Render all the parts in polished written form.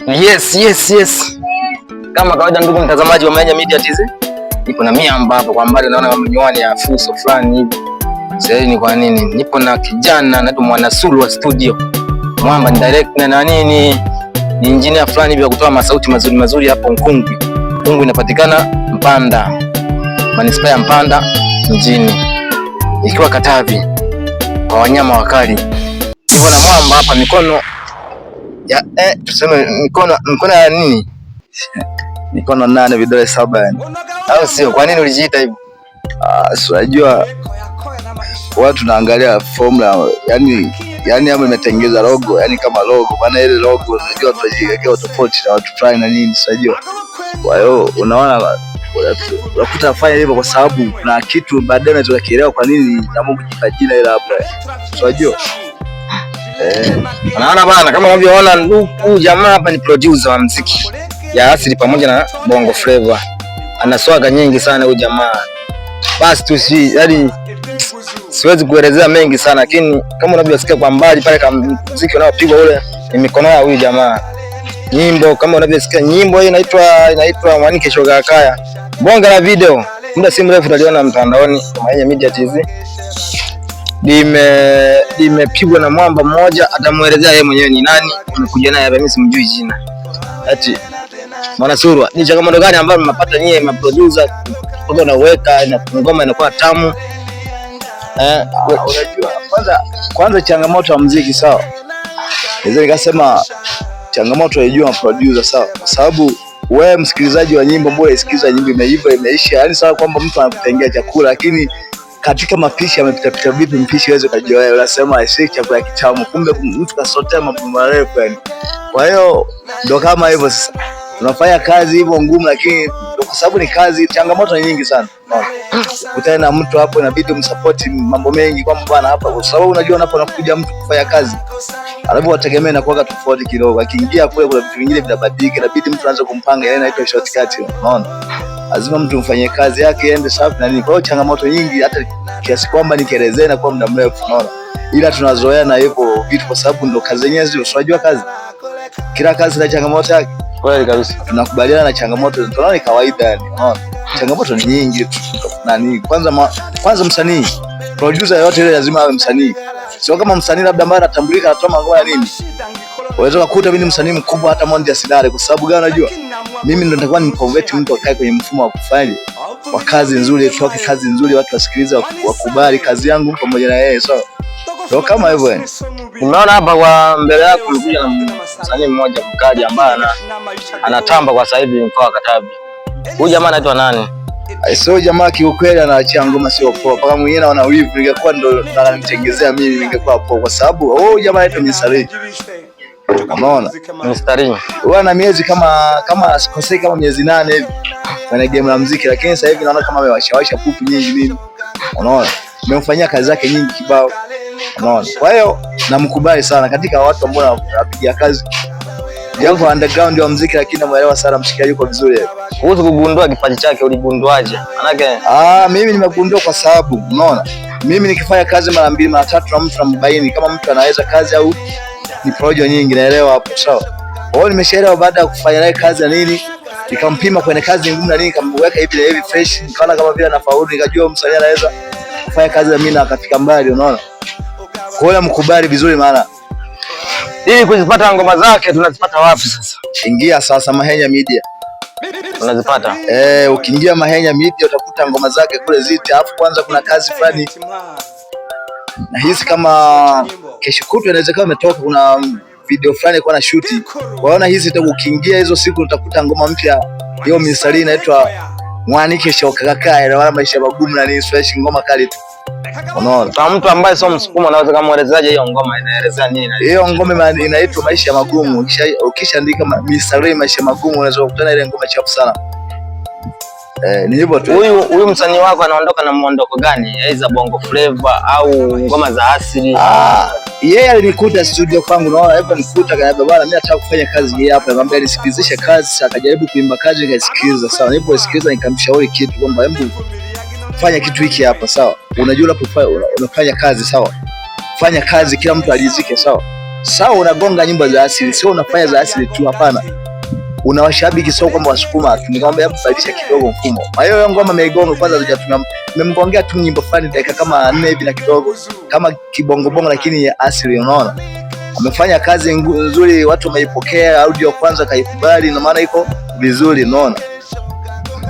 Yes, yes, yes. Kama kawaida ndugu mtazamaji wa Mahenya Media TZ, nipo na miamba hapa kwa mbali naona kama miwani ya fuso fulani hivi. Sasa ni kwa nini? Nipo na kijana anaitwa Mwanasulu wa studio. Mwamba ni direct na nini? Ni engineer fulani hivi ya kutoa masauti mazuri mazuri hapo Nkungwi. Nkungwi inapatikana Mpanda. Manispaa ya Mpanda mjini. Ikiwa Katavi kwa wanyama wakali. Nipo na mwamba hapa mikono ya tuseme mikono mikono ya nini? Mikono 8 vidole 7 yani. Au sio? Kwa nini ulijiita hivyo? Ah, si unajua watu naangalia formula yani ama imetengeza logo, yani kama logo, maana ile logo unajua tunajiwekea tofauti na watu fulani na nini, si unajua. Kwa hiyo unaona unakuta afanya hivyo kwa sababu kuna kitu baadaye unaweza kuelewa kwa nini naamua kujipa jina ile hapo. Si unajua? Unaona bana, kama unavyoona ndugu jamaa hapa ni producer wa muziki ya asili pamoja na Bongo Flava. Ana swaga nyingi sana huyu jamaa. Basi tu si yani siwezi kuelezea mengi sana, lakini kama unavyosikia kwa mbali pale kama muziki unaopigwa ule ni mikono ya huyu jamaa. Nyimbo kama unavyosikia nyimbo hii inaitwa Mwanike Shoga Kaya. Bonga la video. Muda si mrefu utaliona mtandaoni Mahenya Media TZ. Limepigwa na mwamba mmoja, atamuelezea yeye mwenyewe ni nani, amekuja naye hapa, mimi simjui jina. Ati Mwanasurwa, ni changamoto gani ambayo mnapata nyie ma producer kwa unaweka na ngoma inakuwa tamu? Unajua kwanza changamoto ya muziki sawa. Naweza nikasema changamoto ya jua producer sawa, kwa sababu wewe msikilizaji wa nyimbo mbona unaisikiza nyimbo imeiva imeisha, yani sawa kwamba mtu anakutengea chakula, lakini katika mapishi amepita pita vipi mpishi wewe ukajua wewe unasema si chakula kitamu, kumbe mtu kasotea mambo marefu yani. Kwa hiyo ndo kama hivyo sasa tunafanya kazi hivyo ngumu, lakini kwa sababu ni kazi, changamoto ni nyingi sana. Ukutane na mtu hapo inabidi umsupport mambo mengi kwamba bwana hapa, kwa sababu unajua unapo unakuja mtu kufanya kazi alafu wategemea na kuwa tofauti kidogo, akiingia kule kuna vitu vingine vinabadilika, inabidi mtu aanze kumpanga, yeye inaitwa shortcut, unaona. Lazima mtu mfanyie kazi yake iende safi na nini. Kwa hiyo changamoto nyingi hata kiasi kwamba nikielezea na kwa muda mrefu, unaona, ila tunazoea na hivyo vitu kwa sababu ndo kazi yenyewe, sio unajua kazi, kila kazi na changamoto yake. Kweli kabisa. Tunakubaliana na changamoto, tunaona ni kawaida yani, unaona. Changamoto ni nyingi nani, kwanza msanii producer yote ile lazima awe msanii, sio kama msanii labda ambaye anatambulika anatoa ngoma ya nini. Unaweza kukuta mimi ni msanii mkubwa hata Mondi Asilale. Kwa sababu gani? Unajua mimi ndo nitakuwa nimconvert mtu akae kwenye mfumo wa kufanya wa kazi nzuri, tutoke kazi nzuri, watu wasikilize, wakubali kazi yangu pamoja na yeye, so ndio kama hivyo yani. Umeona hapa kwa mbele yako kulikuja na msanii mmoja mkali ambaye anatamba kwa sasa hivi mkoa wa Katavi. Huyu jamaa anaitwa nani? Sio jamaa kiukweli anaachia ngoma sio poa. Paka mwingine anaona wivu, ningekuwa ndo ananitengezea mimi ningekuwa poa, kwa sababu oh jamaa anaitwa Mr. Unaona? Mstari. Huwa na miezi kama sikosei kama miezi 8 hivi kwenye game la muziki, lakini sasa hivi naona kama amewashawasha pupu nyingi mimi. Unaona? Nimemfanyia kazi zake nyingi kibao. Unaona? Kwa hiyo namkubali sana katika watu ambao wanapiga kazi. Japo underground wa muziki, lakini namuelewa sana, mshikaji yuko vizuri. Kuhusu kugundua kipaji chake uligunduaje? Manake mimi nimegundua kwa sababu unaona, mimi nikifanya kazi mara 2 mara 3 na mtu nambaini kama mtu anaweza kazi au ni projo nyingi, naelewa hapo sawa. Kwa hiyo nimeshaelewa baada ya kufanya naye kazi na nini, nikampima kwenye kazi ngumu na nini, nikamweka hivi na hivi fresh, nikaona kama vile anafaulu, nikajua msanii anaweza kufanya kazi na mimi na akafika mbali, unaona. Kwa hiyo namkubali vizuri, maana ili kuzipata ngoma zake tunazipata wapi sasa? Ingia sasa Mahenya Media. Unazipata? Ukiingia Mahenya Media utakuta ngoma zake kule zite. Alafu kwanza kuna kazi fulani nahisi kama kesho kutwa inaweza kuwa imetoka, kuna video fulani kwa na shoot. Kwa hiyo nahisi ukiingia hizo siku utakuta ngoma mpya hiyo misali inaitwa Mwanike Shoka Kaka, ina maana maisha magumu na nini, fresh ngoma kali tu. Unaona? Kwa mtu ambaye sio Msukuma anaweza kumuelezaje hiyo ngoma inaelezea nini? Hiyo ngoma inaitwa maisha magumu. Ukishaandika misali maisha magumu unaweza kukutana ile ngoma chafu sana. Ni hivyo tu. Huyu msanii wako anaondoka na muondoko gani? Aidha Bongo Flava au ngoma za asili? Yeye alinikuta studio kwangu, naona hebu nikuta kaniambia bwana mimi nataka kufanya kazi hii hapa. Nikamwambia nisikilizishe kazi, akajaribu kuimba kazi nikaisikiliza. Sawa, niliposikiliza nikamshauri kitu kwamba hebu fanya kitu hiki hapa, sawa. Unajua unapofanya unafanya kazi, sawa. Fanya kazi kila mtu alizike, sawa. Sawa, unagonga nyimbo za asili, sio unafanya za asili tu, hapana. Una washabiki sio kwamba Wasukuma tu. Nikamwambia hebu badilisha kidogo mfumo. Kwa hiyo hiyo ngoma imeigonga kwanza, tujatuna nimemgongea tu nyimbo fulani dakika kama 4 hivi na kidogo, kama kibongo bongo, lakini ya asili, unaona. Amefanya kazi nzuri, watu wameipokea, audio kwanza kaikubali, na maana iko vizuri, unaona.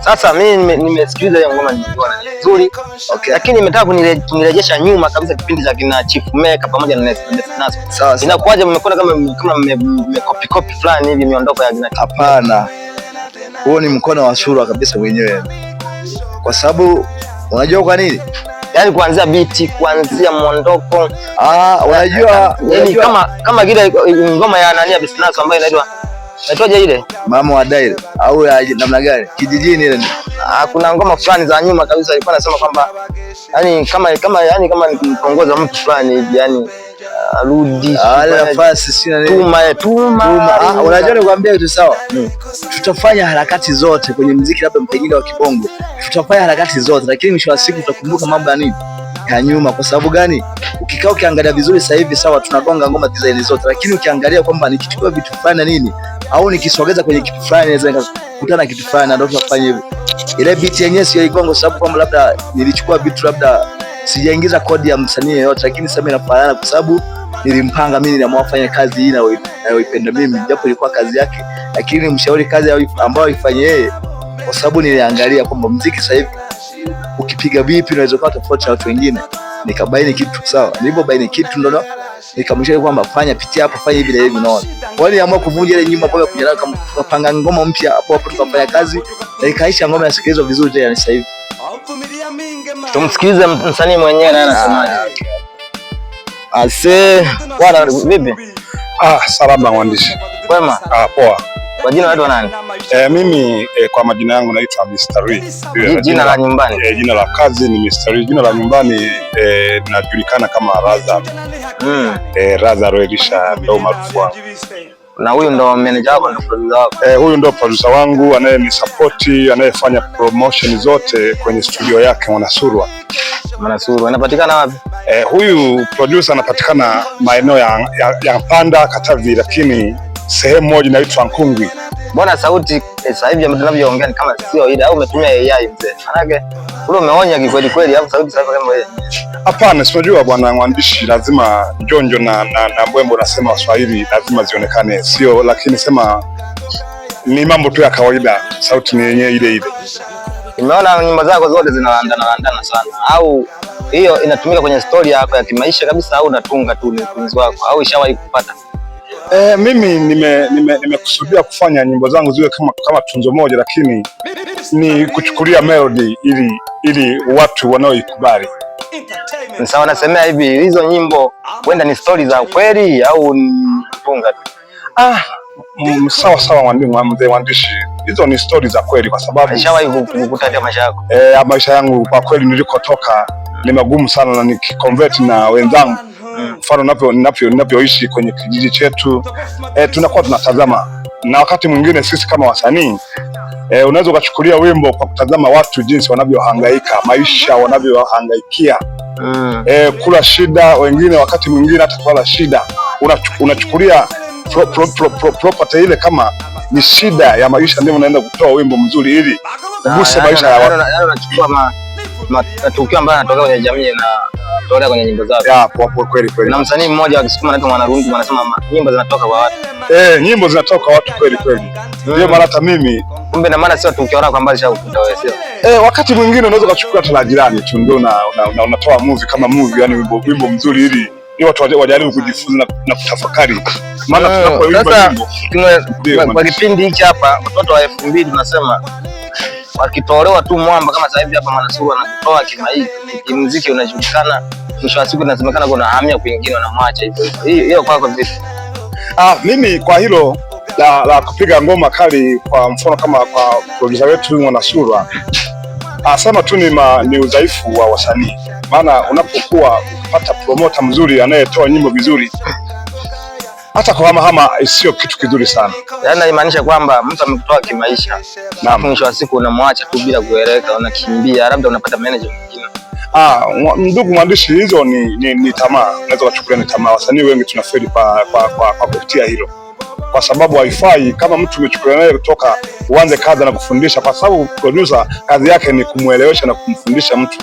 Sasa mimi nimesikiliza hiyo ngoma, niliona ni nzuri. Okay. Lakini nimetaka kunirejesha nyuma kabisa kipindi cha kina Chief Maker pamoja na Naso. Sawa sawa. Inakuwaje mmekuwa kama mmekopi copy fulani hivi miondoko ya kina Chief? Hapana, huo ni mkono wa sura kabisa mwenyewe, kwa sababu unajua kwa nini? Yaani kuanzia biti, kuanzia mwondoko. Ah, unajua, yaani unajua kama kile ngoma ya nani ya Bisnaso ambayo inaitwa naitwaje ile? Mama wa Daile au ya namna gani? Kijijini ile. Ah, kuna ngoma fulani za nyuma kabisa alikuwa anasema kwamba yani kama nikimtongoza mtu fulani hivi yani arudi. Ah, ile nafasi sina nini. Tuma tuma. Tuma. Ah, unajua nikwambia kitu sawa. Tutafanya harakati zote kwenye muziki labda pengine wa kibongo. Tutafanya harakati zote lakini mwisho wa siku tutakumbuka mambo ya nini? Ya nyuma. Kwa sababu gani? Ukikaa ukiangalia vizuri sasa hivi sawa tunagonga ngoma design zote, lakini ukiangalia kwamba nikichukua vitu fulani na nini au nikisogeza kwenye kitu fulani naweza nikakutana kitu fulani na ndio tunafanya hivyo. Ile beat yenyewe sio igongo sababu kwamba labda nilichukua vitu labda sijaingiza kodi ya msanii yeyote, lakini sasa inafanana kwa sababu nilimpanga mimi, niliamua kufanya kazi hii nayoipenda mimi, japo ilikuwa kazi yake, lakini mshauri kazi ambayo ifanye yeye, kwa sababu niliangalia kwamba muziki sasa hivi ukipiga vipi unaweza kuwa tofauti na watu wengine. Nikabaini kitu sawa, nilipobaini kitu ndo nikamshauri kwamba fanya, pitia hapo, fanya hivi na hivi, unaona. Kwa hiyo niliamua kuvunja ile nyumba ambayo kuja nayo, tukapanga ngoma mpya hapo hapo, tukafanya kazi na ikaisha, ngoma inasikilizwa vizuri tena sasa hivi. Tumsikilize msanii mwenyewe naye anasemaje. Ase, bwana vipi? Ah, salama mwandishi. Kwema. Ah, poa. Kwa jina unaitwa nani? Mimi kwa majina yangu naitwa Mr. Lee. Jina la nyumbani? Jina la kazi ni Mr. Lee. Jina la nyumbani najulikana kama Lazaro. Lazaro Elisha ndio maarufu wangu. Na huyu ndo manager wako, ndo producer wako? Huyu ndo producer wangu anayenisupport, anayefanya promotion zote kwenye studio yake Mwanasurwa. Mwanasurwa anapatikana wapi? Huyu producer anapatikana maeneo ya Mpanda Katavi, lakini sehemu moja inaitwa Nkungwi. Mbona sauti sasa hivi tunavyoongea ni kama sio ile, au umetumia AI mzee? Manake ule umeonya kikweli kweli, au sauti sasa kama ile? Hapana, si unajua bwana mwandishi, lazima njonjo na mbwembo, nasema Waswahili lazima zionekane, sio? Lakini sema ni mambo tu ya kawaida, sauti ni yenyewe ile ile. Nimeona nyimbo zako zote zinalandana landana sana, au hiyo inatumika kwenye story yako ya kimaisha kabisa, au unatunga tu ni utunzi wako, au ishawahi kupata? Mimi nimekusudia kufanya nyimbo zangu ziwe kama tunzo moja, lakini ni kuchukulia melody ili watu wanaoikubali. Sawa, nasemea hivi hizo nyimbo huenda ni story za kweli au ni kutunga tu? Ah, sawa sawa mzee mwandishi, hizo ni story za kweli kwa sababu ishawahi kukuta katika maisha yako? Maisha yangu kwa kweli nilikotoka ni magumu sana, na nikiconvert na wenzangu mfano ninavyoishi kwenye kijiji chetu, tunakuwa tunatazama, na wakati mwingine sisi kama wasanii unaweza ukachukulia wimbo kwa kutazama watu jinsi wanavyohangaika maisha, wanavyohangaikia kula shida, wengine wakati mwingine hata kula shida unachukulia property ile kama ni shida ya maisha, ndio unaenda kutoa wimbo mzuri ili uguse maisha ya watu. Yaani unachukua matukio ambayo yanatokea kwenye jamii na kutolea kwenye nyimbo zako. Hapo hapo kweli kweli. Na msanii mmoja wa Kisukuma anaitwa Mwanarungu anasema nyimbo zinatoka kwa watu. Nyimbo zinatoka kwa watu kweli kweli. Ndio maana hata mimi kumbe na maana sio tukio lako ambalo lishakukuta wewe, sio? Wakati mwingine unaweza kuchukua hata la jirani tu ndio unatoa movie kama movie, yani wimbo mzuri ili ni watu wajaribu kujifunza na kutafakari. Maana tunapoimba nyimbo kwa kipindi hichi hapa watoto wa 2000 tunasema wakitolewa tu mwamba kama sasa hivi hapa Mwanasuru anakutoa kimuziki unajulikana, mwisho wa siku inasemekana kuna hamia kwingine wanamwacha hivyo hivyo. Hiyo kwako vipi? Mimi kwa hilo la kupiga ngoma kali, kwa mfano kama kwa producer wetu Mwanasura, asema tu ni udhaifu wa wasanii. Maana unapokuwa ukipata promoter mzuri anayetoa nyimbo vizuri, hata kwa hama sio kitu kizuri sana. Yaani inamaanisha kwamba mtu amekutoa kimaisha, mwisho wa siku unamwacha tu bila kueleweka, unakimbia, labda unapata manager mwingine. Ah, ndugu mwandishi, hizo ni tamaa, unaweza kuchukulia ni tamaa. Wasanii wengi tunafeli kwa kupitia hilo, kwa sababu haifai kama mtu umechukulia naye kutoka uanze kazi na kufundisha, kwa sababu producer kazi yake ni kumuelewesha na kumfundisha mtu.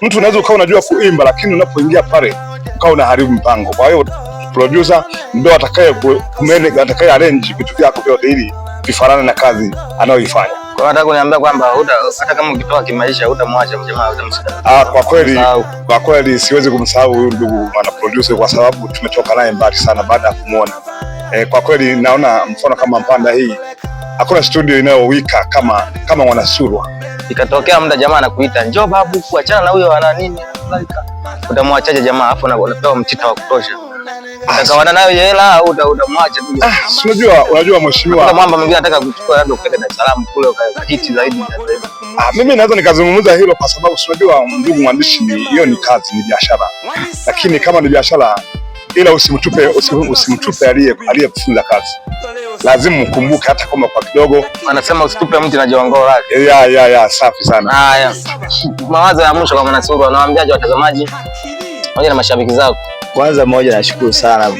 Mtu unaweza ukawa unajua kuimba, lakini unapoingia pale ukawa unaharibu mpango. Kwa hiyo producer ndio atakaye arrange vitu vyako vyote ili vifanane na kazi anayoifanya. Kwa hiyo nataka kuniambia kwamba hata kama ukitoka kimaisha hutamwacha mjamaa, hutamsahau. Ah, kwa kweli siwezi kumsahau huyu ndugu mwana producer kwa sababu tumetoka naye mbali sana baada ya kumuona. Kwa kweli naona mfano kama Mpanda hii hakuna studio inayowika kama Mwanasurwa. Ikatokea muda jamaa anakuita, njoo babu, kuachana na huyo ana nini kadhalika, utamwachaje jamaa? Afu unapewa mtita wa kutosha, utakawana nayo hela au utamwacha tu? Ah, si unajua mheshimiwa, Kuna mwamba mwingine anataka kuchukua labda kupeleka Dar es Salaam kule ukahiti zaidi. Ah, mimi naweza nikazungumza hilo kwa sababu si unajua ndugu mwandishi, ni hiyo ni kazi, ni biashara, lakini kama ni biashara, ila usimtupe aliyekufunza kazi, lazima mkumbuke hata kama kwa kidogo. Anasema usitupe mti na jongoo lake. Ya, safi sana. Haya, mawazo ya mwisho kwa Mwanasurwa, unawaambiaje watazamaji pamoja na mashabiki zako? Kwanza moja, nashukuru sana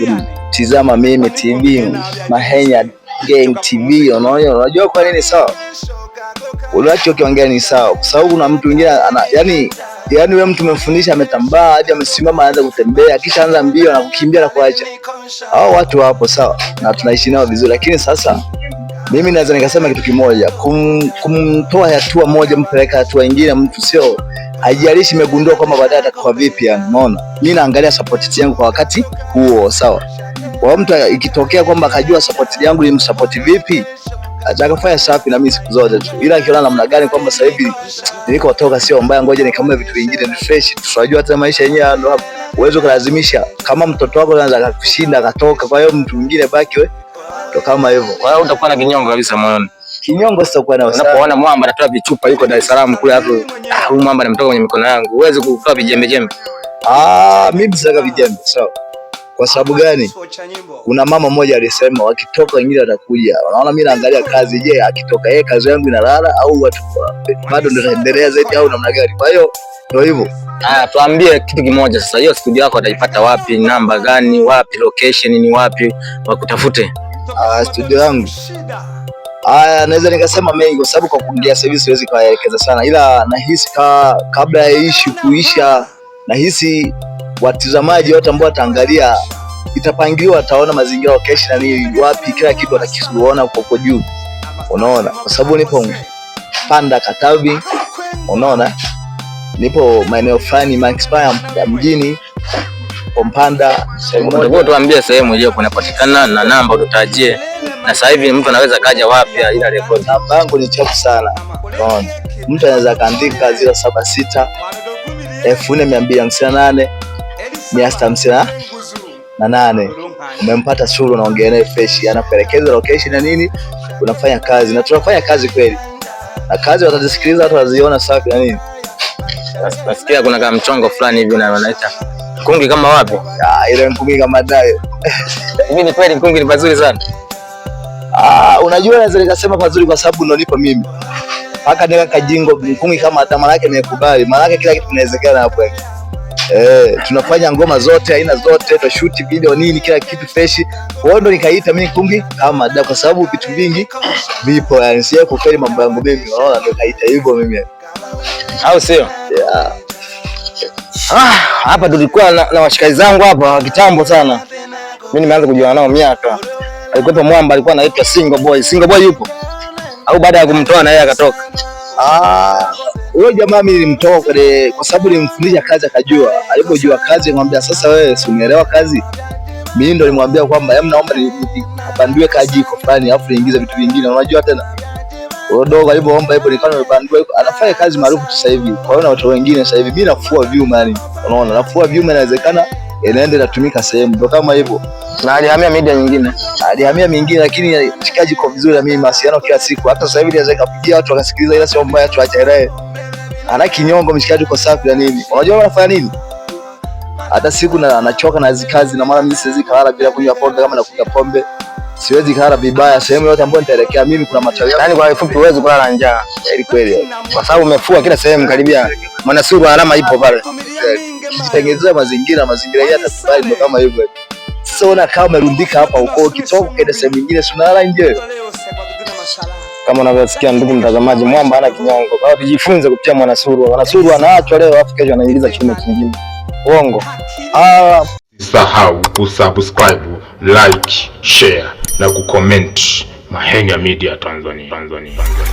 kutizama mimi TV Mahenya Gang TV. Unaona, unajua kwa nini sawa? Unachokiongea ni sawa, kwa sababu kuna mtu mwingine yani wewe mtu umemfundisha, ametambaa hadi amesimama, anaanza kutembea, kisha anza mbio na kukimbia na kuacha. Hao watu wapo sawa, na tunaishi nao vizuri, lakini sasa mimi naweza nikasema kitu kimoja, kumtoa hatua moja mpeleka hatua nyingine mtu sio, haijalishi imegundua kwamba baadaye atakuwa vipi, yani unaona. Mimi naangalia support yangu kwa wakati huo, sawa. Kwa mtu ikitokea kwamba akajua support yangu nimsupport vipi, atakafanya safi na mimi siku zote tu, ila akiona namna gani kwamba sasa hivi nilikotoka sio mbaya, ngoja nikamue vitu vingine ni fresh. Tunajua hata maisha yenyewe ndio hapo, uwezo kulazimisha kama mtoto wako anaweza akakushinda akatoka, kwa hiyo mtu mwingine baki wewe, ndo kama hivyo. Kwa hiyo utakuwa na kinyongo kabisa moyoni. Kinyongo sitakuwa na Unapoona mwamba anatoa vichupa yuko Dar es Salaam kule hapo, ah, huyu mwamba nimetoka kwenye mikono yangu, huwezi kutoa vijembe jembe. Ah, mimi sitaka vijembe, sawa. Kwa sababu gani? Kuna mama mmoja alisema wakitoka wengine watakuja. Unaona, mimi naangalia kazi. Je, akitoka yeye kazi yangu inalala au watu bado ndio naendelea zaidi au namna gani? Kwa hiyo ndio hivyo. Haya, tuambie kitu kimoja sasa, hiyo studio yako wataipata wapi? Namba gani? Wapi? Location ni wapi? Wakutafute. Ah, studio yangu haya, naweza nikasema mengi kwa sababu kwa kuongea sasa hivi siwezi kuwaelekeza sana, ila nahisi kabla ya issue kuisha, nahisi watazamaji wote ambao wataangalia itapangiliwa, wataona mazingira, location na nini, wapi, kila kitu watakiona kwa juu, unaona, kwa sababu nipo Panda Katavi, unaona, nipo maeneo fulani manispaa ya mjini Mpanda. Utakuwa tuambie sehemu iliyopo inapatikana na namba ututajie, na sasa hivi mtu anaweza kaja wapi ila rekodi. Namba yangu ni chafu sana, unaona, mtu anaweza kaandika 076 4258 658. Umempata Sulu, unaongea naye fresh, anakuelekeza location na nini, unafanya kazi na tunafanya kazi kweli, na kazi watazisikiliza watu wataziona safi na nini. Nasikia kuna kama mchongo fulani hivi na wanaita kungi kama wapi? Ah, ile mkungi kama dayo. Hivi ni kweli mkungi ni pazuri sana? Ah, unajua naweza nikasema pazuri kwa sababu ndo nipo mimi. Paka nika kajingo mkungi kama hata maana yake nimekubali, maana yake kila kitu kinawezekana hapo. Tunafanya ngoma zote aina zote, tutashoot video nini, kila kitu fresh. Kwa hiyo ndo nikaita mimi kungi kama da, kwa sababu vitu vingi vipo, yani sija kufeli mambo yangu mimi, unaona, ndo kaita hivyo mimi, au sio? Yeah. Ah, hapa tulikuwa na washikaji zangu hapa wa kitambo sana. Mimi nimeanza kujuana nao miaka. Alikuwepo mwamba alikuwa anaitwa Single Boy. Single Boy yupo? Au baada ya kumtoa na yeye akatoka? Ah, huyo jamaa mimi nilimtoa kwa sababu nilimfundisha kazi akajua. Alipojua kazi nikamwambia sasa wewe si umeelewa kazi? Mimi ndo nilimwambia kwamba hebu naomba nipandue kajiko fulani alafu niingize vitu vingine. Unajua tena huyo dogo alipoomba hivyo nikawa nimepandua, anafanya kazi maarufu sasa hivi. Kwa hiyo na watu wengine sasa hivi mimi nafua vyuma yani. Unaona, nafua vyuma inawezekana inaenda inatumika sehemu. Ndio kama hivyo. Na alihamia media nyingine. Alihamia mingine, lakini mshikaji kwa vizuri na mimi mawasiliano kila siku. Hata sasa hivi naweza kupigia watu wakasikiliza, ila sio mbaya, tuache naye. Ana kinyongo mshikaji kwa safi na nini. Unajua wanafanya nini? Hata siku na nachoka na hizo kazi na mara mimi siwezi kulala bila kunywa pombe, kama nakunywa pombe. Siwezi kulala vibaya sehemu yote ambayo nitaelekea mimi, kuna matawi. Yaani kwa kifupi huwezi kulala njaa. Kweli kweli. Kwa sababu umefua kila sehemu karibia. Mwanasuru alama ipo pale. Kijitengenezea mazingira, mazingira yeye atakubali ndo kama hivyo. Sasa una kama umerundika hapa uko ukitoka ukaenda sehemu nyingine si unalala nje. Kama unavyosikia ndugu mtazamaji, mwamba hana kinyongo. Kwa hiyo tujifunze kupitia Mwanasuru. Mwanasuru anaachwa leo afu kesho anaingiza kiume kingine. Uongo. Ah, Usisahau kusubscribe, like, share na kucomment. Mahenya Media Tanzania. Tanzania. Tanzania.